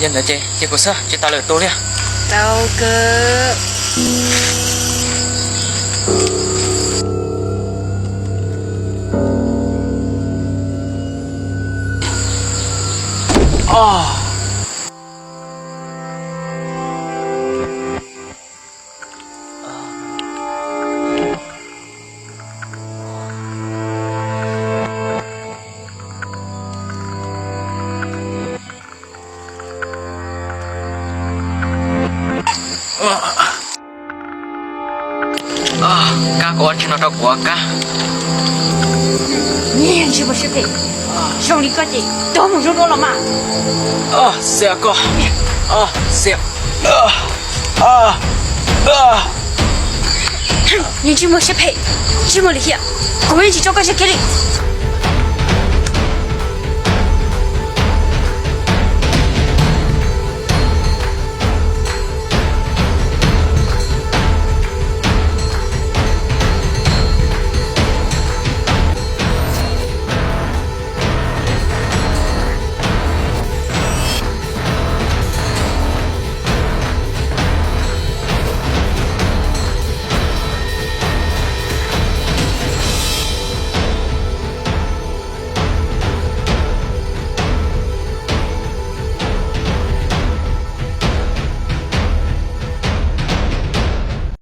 Yog ntawd ces cia kuv xwb, tsis tas lwm tus li. Tau kawg. Kab, koj ua dab tsi no rau kuv, Kab? Ntsej muag siab phem, zoo li koj ces tuag mus zoo dua los mas. Xiam koj, xiam. Ntsej muag siab phem, ntsej muag lim hiam, kuv yeej tsis tso koj tseg kiag li.